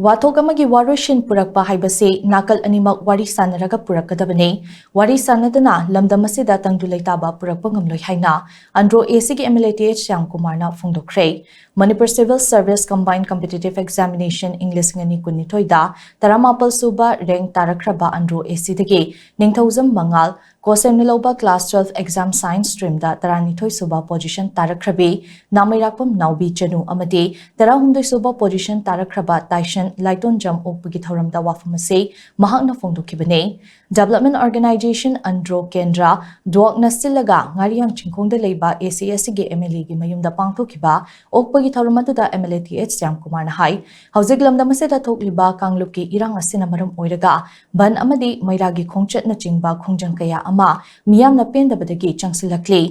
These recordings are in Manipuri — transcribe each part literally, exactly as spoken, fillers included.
ꯋꯥꯊꯣꯛ ꯑꯃꯒꯤ ꯋꯥꯔꯣꯏꯁꯤꯟ ꯄꯨꯔꯛꯄ ꯍꯥꯏꯕꯁꯤ ꯅꯥꯀꯜ ꯑꯅꯤꯃꯛ ꯋꯥꯔꯤ ꯁꯥꯟꯅꯔꯒ ꯄꯨꯔꯛꯀꯗꯕꯅꯤ꯫ ꯋꯥꯔꯤ ꯁꯥꯟꯅꯗꯅ ꯂꯝꯗꯝ ꯑꯁꯤꯗ ꯇꯪꯗꯨ ꯂꯩꯇꯥꯕ ꯄꯨꯔꯛꯄ ꯉꯝꯂꯣꯏ ꯍꯥꯏꯅ ꯑꯟꯗ꯭ꯔꯣ ꯑꯦ ꯁꯤꯒꯤ M L A T H Shyam ꯀꯨꯃꯥꯔꯅ ꯐꯣꯡꯗꯣꯛꯈ꯭ꯔꯦ꯫ Manipur Civil Service Combined Competitive Examination ꯏꯪ ꯂꯤꯁꯤꯡ ꯑꯅꯤ ꯀꯨꯟꯅꯤꯊꯣꯏꯗ ꯇꯔꯥꯃꯥꯄꯜ ꯁꯨꯕ ꯔꯦꯡꯛ ꯇꯥꯔꯛꯈ꯭ꯔꯕ ꯑꯟꯗ꯭ꯔꯣ ꯑꯦ ꯁꯤꯗꯒꯤ ꯅꯤꯡꯊꯧꯖꯝ ꯃꯉꯥꯜ, ꯀꯣꯁꯦꯝꯅ ꯂꯧꯕ class twelve exam science streamꯗ ꯇꯔꯥꯅꯤꯊꯣꯏ ꯁꯨꯕ position ꯇꯥꯔꯛꯈ꯭ꯔꯕꯤ ꯅꯥꯃꯩꯔꯥꯛꯄꯝ ꯅꯥꯎꯕꯤ ꯆꯅꯨ ꯑꯃꯗꯤ ꯇꯔꯥꯍꯨꯝꯗꯣꯏ ꯁꯨꯕ position ꯇꯥꯔꯛꯈ꯭ꯔꯕ ꯇꯥꯏꯁꯟ ꯂꯥꯏꯇꯣꯟꯖꯝ ꯑꯣꯛꯄꯒꯤ ꯊꯧꯔꯝꯗ ꯋꯥꯐꯝ ꯑꯁꯤ ꯃꯍꯥꯛꯅ ꯐꯣꯡꯗꯣꯛꯈꯤꯕꯅꯤ꯫ Development Organization ꯑꯟꯗ꯭ꯔꯣ ꯀꯦꯟꯗ꯭ꯔ ꯗ꯭ꯋꯥꯛꯅ ꯁꯤꯜꯂꯒ ꯉꯥꯔꯤꯌꯥꯡ ꯆꯤꯡꯈꯣꯡꯗ ꯂꯩꯕ ꯑꯦ ꯁꯤ ꯑꯦꯁ ꯁꯤꯒꯤ ꯑꯦꯝ ꯑꯦꯜ ꯑꯦꯒꯤ ꯃꯌꯨꯝꯗ ꯄꯥꯡꯊꯣꯛꯈꯤꯕ ꯑꯣꯛꯄꯒꯤ ꯊꯧꯔꯝ ꯑꯗꯨꯗ M L A T H Shyam ꯀꯨꯃꯥꯔꯅ ꯍꯥꯏ, ꯍꯧꯖꯤꯛ ꯂꯝꯗꯝ ꯑꯁꯤꯗ ꯊꯣꯛꯂꯤꯕ ꯀꯥꯡꯂꯨꯞꯀꯤ ꯏꯔꯥꯡ ꯑꯁꯤꯅ ꯃꯔꯝ ꯑꯣꯏꯔꯒ ꯕꯟ ꯑꯃꯗꯤ ꯃꯩꯔꯥꯒꯤ ꯈꯣꯡꯆꯠꯅꯆꯤꯡꯕ ꯈꯣꯡꯖꯪ ꯀꯌꯥ ꯑꯃ ꯃꯤꯌꯥꯝꯅ ꯄꯦꯟꯗꯕꯗꯒꯤ ꯆꯪꯁꯤꯜꯂꯛꯂꯤ꯫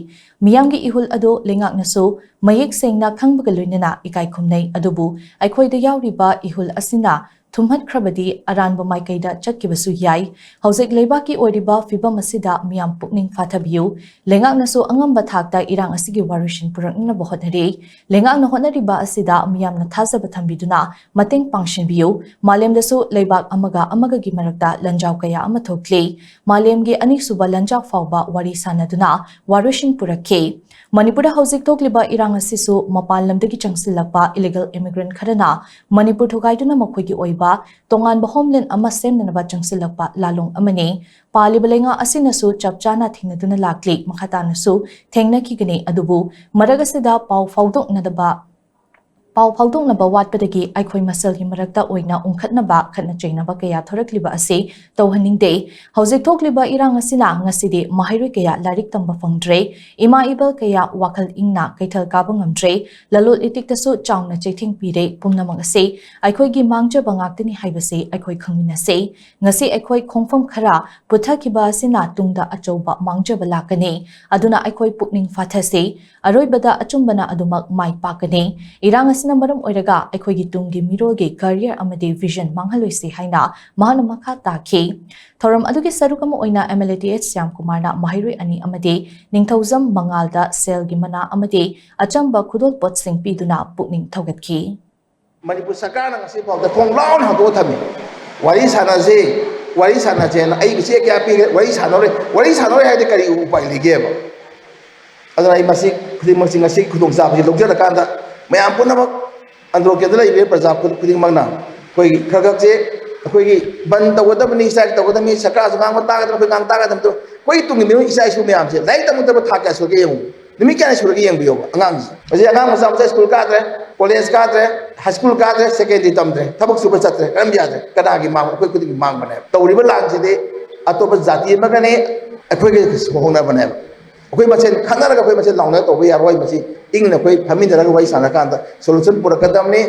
ꯃꯤꯌꯥꯝꯒꯤ ꯏꯍꯨꯜ ꯑꯗꯨ ꯂꯩꯉꯥꯛꯅꯁꯨ ꯃꯌꯦꯛ ꯁꯦꯡꯅ ꯈꯪꯕꯒ ꯂꯣꯏꯅꯅ ꯏꯀꯥꯏ ꯈꯨꯝꯅꯩ, ꯑꯗꯨꯕꯨ ꯑꯩꯈꯣꯏꯗ ꯌꯥꯎꯔꯤꯕ ꯏꯍꯨꯜ ꯑꯁꯤꯅ ꯊꯨꯝꯍꯠꯈ꯭ꯔꯕꯗꯤ ꯑꯔꯥꯟꯕ ꯃꯥꯏꯀꯩꯗ ꯆꯠꯈꯤꯕꯁꯨ ꯌꯥꯏ꯫ ꯍꯧꯖꯤꯛ ꯂꯩꯕꯥꯛꯀꯤ ꯑꯣꯏꯔꯤꯕ ꯐꯤꯕꯝ ꯑꯁꯤꯗ ꯃꯤꯌꯥꯝ ꯄꯨꯛꯅꯤꯡ ꯐꯥꯊꯕꯤꯌꯨ꯫ ꯂꯩꯉꯥꯛꯅꯁꯨ ꯑꯉꯝꯕ ꯊꯥꯛꯇ ꯏꯔꯥꯡ ꯑꯁꯤꯒꯤ ꯋꯥꯔꯣꯏꯁꯤꯟ ꯄꯨꯔꯛꯅꯅꯕ ꯍꯣꯠꯅꯔꯤ꯫ ꯂꯩꯉꯥꯛꯅ ꯍꯣꯠꯅꯔꯤꯕ ꯑꯁꯤꯗ ꯃꯤꯌꯥꯝꯅ ꯊꯥꯖꯕ ꯊꯝꯕꯤꯗꯨꯅ ꯃꯇꯦꯡ ꯄꯥꯡꯁꯤꯟꯕꯤꯌꯨ꯫ ꯃꯥꯂꯦꯝꯗꯁꯨ ꯂꯩꯕꯥꯛ ꯑꯃꯒ ꯑꯃꯒꯒꯤ ꯃꯔꯛꯇ ꯂꯥꯟꯖꯥꯎ ꯀꯌꯥ ꯑꯃ ꯊꯣꯛꯂꯤ꯫ ꯃꯥꯂꯦꯝꯒꯤ ꯑꯅꯤꯁꯨꯕ ꯂꯥꯟꯖꯥꯎ ꯐꯥꯎꯕ ꯋꯥꯔꯤ ꯁꯥꯟꯅꯗꯨꯅ ꯋꯥꯔꯣꯏꯁꯤꯟ ꯄꯨꯔꯛꯈꯤ꯫ ꯃꯅꯤꯄꯨꯔꯗ ꯍꯧꯖꯤꯛ ꯊꯣꯛꯂꯤꯕ ꯏꯔꯥꯡ ꯑꯁꯤꯁꯨ ꯃꯄꯥꯟ ꯂꯝꯗꯒꯤ ꯆꯪꯁꯤꯜꯂꯛꯄ illegal immigrant ꯈꯔꯅ ꯃꯅꯤꯄꯨꯔ ꯊꯨꯒꯥꯏꯗꯨꯅ ꯃꯈꯣꯏꯒꯤ ꯑꯣꯏꯕ ꯇꯣꯉꯥꯟꯕ homeland ꯑꯃ ꯁꯦꯝꯅꯅꯕ ꯆꯪꯁꯤꯜꯂꯛꯄ ꯂꯥꯂꯣꯡ ꯑꯃꯅꯤ꯫ ꯄꯥꯜꯂꯤꯕ ꯂꯩꯉꯥꯛ ꯑꯁꯤꯅꯁꯨ ꯆꯞ ꯆꯥꯅ ꯊꯦꯡꯅꯗꯨꯅ ꯂꯥꯛꯂꯤ, ꯃꯈꯥ ꯇꯥꯅꯁꯨ ꯊꯦꯡꯅꯈꯤꯒꯅꯤ꯫ ꯑꯗꯨꯕꯨ ꯃꯔꯛ ꯑꯁꯤꯗ ꯄꯥꯎ ꯐꯥꯎꯗꯣꯛꯅꯗꯕ, ꯄꯥꯎ ꯐꯥꯎꯗꯣꯛꯅꯕ ꯋꯥꯠꯄꯗꯒꯤ ꯑꯩꯈꯣꯏ ꯃꯁꯦꯜꯒꯤ ꯃꯔꯛꯇ ꯑꯣꯏꯅ ꯎꯪꯈꯠꯅꯕ, ꯈꯠꯅ ꯆꯩꯅꯕ ꯀꯌꯥ ꯊꯣꯔꯛꯂꯤꯕ ꯑꯁꯤ ꯇꯧꯍꯟꯅꯤꯡꯗꯦ꯫ ꯍꯧꯖꯤꯛ ꯊꯣꯛꯂꯤꯕ ꯏꯔꯥꯡ ꯑꯁꯤꯅ ꯉꯁꯤꯗꯤ ꯃꯍꯩꯔꯣꯏ ꯀꯌꯥ ꯂꯥꯏꯔꯤꯛ ꯇꯝꯕ ꯐꯪꯗ꯭ꯔꯦ, ꯏꯃꯥ ꯏꯕꯜ ꯀꯌꯥ ꯋꯥꯈꯜ ꯏꯪꯅ ꯀꯩꯊꯦꯜ ꯀꯥꯕ ꯉꯝꯗ꯭ꯔꯦ, ꯂꯂꯣꯜ ꯏꯇꯤꯛꯇꯁꯨ ꯆꯥꯎꯅ ꯆꯩꯊꯦꯡ ꯄꯤꯔꯦ꯫ ꯄꯨꯝꯅꯃꯛ ꯑꯁꯤ ꯑꯩꯈꯣꯏꯒꯤ ꯃꯥꯡꯖꯕ ꯉꯥꯛꯇꯅꯤ ꯍꯥꯏꯕꯁꯤ ꯑꯩꯈꯣꯏ ꯈꯪꯃꯤꯟꯅꯁꯤ꯫ ꯉꯁꯤ ꯑꯩꯈꯣꯏ ꯈꯣꯡꯐꯝ ꯈꯔ ꯄꯨꯊꯈꯤꯕ ꯑꯁꯤꯅ ꯇꯨꯡꯗ ꯑꯆꯧꯕ ꯃꯥꯡꯖꯕ ꯂꯥꯛꯀꯅꯤ꯫ ꯑꯗꯨꯅ ꯑꯩꯈꯣꯏ ꯄꯨꯛꯅꯤꯡ ꯐꯥꯊꯁꯤ꯫ ꯑꯔꯣꯏꯕꯗ ꯑꯆꯨꯝꯕꯅ ꯑꯗꯨꯃꯛ ꯃꯥꯏ ꯄꯥꯛꯀꯅꯤ꯫ ꯏꯔꯥꯡ ꯑꯁꯤꯅ ꯃꯔꯝ ꯑꯣꯏꯔꯒ ꯑꯩꯈꯣꯏꯒꯤ ꯇꯨꯡꯒꯤ ꯃꯤꯔꯣꯜꯒꯤ career ꯑꯃꯗꯤ vision ꯃꯥꯡꯍꯜꯂꯣꯏꯁꯤ ꯍꯥꯏꯅ ꯃꯍꯥꯛꯅ ꯃꯈꯥ ꯇꯥꯈꯤ꯫ ꯊꯧꯔꯝ ꯑꯗꯨꯒꯤ ꯁꯔꯨꯛ ꯑꯃ ꯑꯣꯏꯅ M L A T H Shyam ꯀꯨꯃꯥꯔꯅ ꯃꯍꯩꯔꯣꯏ ꯑꯅꯤ ꯑꯃꯗꯤ ꯅꯤꯡꯊꯧꯖꯝ ꯃꯉꯥꯜꯗ ꯁꯦꯜꯒꯤ ꯃꯅꯥ ꯑꯃꯗꯤ ꯑꯆꯝꯕ ꯈꯨꯗꯣꯜꯄꯣꯠꯁꯤꯡ ꯄꯤꯗꯨꯅ ꯄꯨꯛꯅꯤꯡ ꯊꯧꯒꯠꯈꯤ꯫ ꯃꯅꯤꯄꯨꯔ ꯁꯔꯀꯥꯔꯅ ꯉꯁꯤ ꯐꯥꯎꯗ ꯊꯣꯡ ꯂꯣꯟꯅ ꯍꯥꯡꯗꯣꯛꯑ ꯊꯝꯃꯤ꯫ ꯋꯥꯔꯤ ꯁꯥꯟꯅꯁꯤ, ꯋꯥꯔꯤ ꯁꯥꯟꯅꯁꯦꯅ ꯑꯩꯒꯤ ꯆꯦ ꯀꯌꯥ ꯄꯤꯈ꯭ꯔꯦ, ꯋꯥꯔꯤ ꯁꯥꯟꯅꯔꯣꯏ, ꯋꯥꯔꯤ ꯁꯥꯟꯅꯔꯣꯏ ꯍꯥꯏꯔꯗꯤ ꯀꯔꯤ ꯎꯄꯥꯏ ꯂꯩꯒꯦꯕ? ꯑꯗꯨꯅ ꯑꯩ ꯃꯁꯤ ꯈꯨꯗꯤꯡꯃꯛꯁꯤ ꯉꯁꯤ ꯈꯨꯗꯣꯡꯆꯥꯕꯁꯤ ꯂꯧꯖꯔꯀꯥꯟꯗ ꯃꯌꯥꯝ ꯄꯨꯝꯅꯃꯛ ꯑꯟꯗ꯭ꯔꯣ ꯀꯦꯟꯗ꯭ꯔꯗ ꯂꯩꯔꯤꯕ ꯄ꯭ꯔꯖꯥ ꯈꯨ-, ꯈꯨꯗꯤꯡꯃꯛꯅ ꯑꯩꯈꯣꯏꯒꯤ ꯈꯔ ꯈꯛꯁꯦ ꯑꯩꯈꯣꯏꯒꯤ ꯕꯟ ꯇꯧꯒꯗꯕꯅꯤ, ꯁ꯭ꯇ꯭ꯔꯥꯏꯛ ꯇꯧꯒꯗꯕꯅꯤ, ꯁꯔꯀꯥꯔꯁꯨ ꯉꯥꯡꯕ ꯇꯥꯒꯗꯕꯅꯤ, ꯑꯩꯈꯣꯏ ꯉꯥꯡ ꯇꯥꯒꯗꯕꯅꯤ꯫ ꯑꯩꯈꯣꯏ ꯇꯨꯡꯒꯤ ꯃꯤꯔꯣꯜ ꯏꯆꯥ ꯏꯁꯨ ꯃꯌꯥꯝꯁꯦ ꯂꯥꯏꯔꯤꯛ ꯇꯝꯒꯗꯕ ꯊꯥ ꯀꯌꯥ ꯁꯨꯔꯒꯦ ꯌꯦꯡꯉꯨ꯫ ꯅꯨꯃꯤꯠ ꯀꯌꯥꯅꯤ ꯁꯨꯔꯒꯦ ꯌꯦꯡꯕꯤꯌꯣꯕ ꯑꯉꯥꯡꯁꯦ꯫ ꯍꯧꯖꯤꯛ ꯑꯉꯥꯡ ꯃꯆꯥ ꯃꯆꯥ ꯁ꯭ꯀꯨꯜ ꯀꯥꯗ꯭ꯔꯦ, ꯀꯣꯂꯦꯖ ꯀꯥꯗ꯭ꯔꯦ, ꯍꯥꯏ ꯁ꯭ꯀꯨꯜ ꯀꯥꯗ꯭ꯔꯦ, ꯁꯦꯀꯦꯟꯗꯔꯤ ꯇꯝꯗ꯭ꯔꯦ, ꯊꯕꯛ ꯁꯨꯕ ꯆꯠꯇ꯭ꯔꯦ, ꯀꯔꯝ ꯌꯥꯗ꯭ꯔꯦ? ꯀꯅꯥꯒꯤ ꯃꯥꯡꯕ? ꯑꯩꯈꯣꯏ ꯈꯨꯗꯤꯡꯒꯤ ꯃꯥꯡꯕꯅꯦꯕ꯫ ꯇꯧꯔꯤꯕ ꯂꯥꯟꯁꯤꯗꯤ ꯑꯇꯣꯞꯄ ꯖꯥꯇꯤ ꯑꯃꯒꯅꯤ ꯑꯩꯈꯣꯏꯒ ꯍꯧꯅꯕꯅꯦꯕ꯫ ꯑꯩꯈꯣꯏ ꯃꯁꯦꯟ ꯈꯠꯅꯔꯒ ꯑꯩꯈꯣꯏ ꯃꯁꯦꯟ ꯂꯥꯎꯅ ꯇꯧꯕ ꯌꯥꯔꯣꯏ꯫ ꯃꯁꯤ ꯏꯪꯅ ꯑꯩꯈꯣꯏ ꯐꯝꯃꯤꯟꯅꯔꯒ ꯋꯥꯔꯤ ꯁꯥꯟꯅꯔꯀꯥꯟꯗ ꯁꯣꯂꯨꯁꯟ ꯄꯨꯔꯛꯀꯗꯕꯅꯤ꯫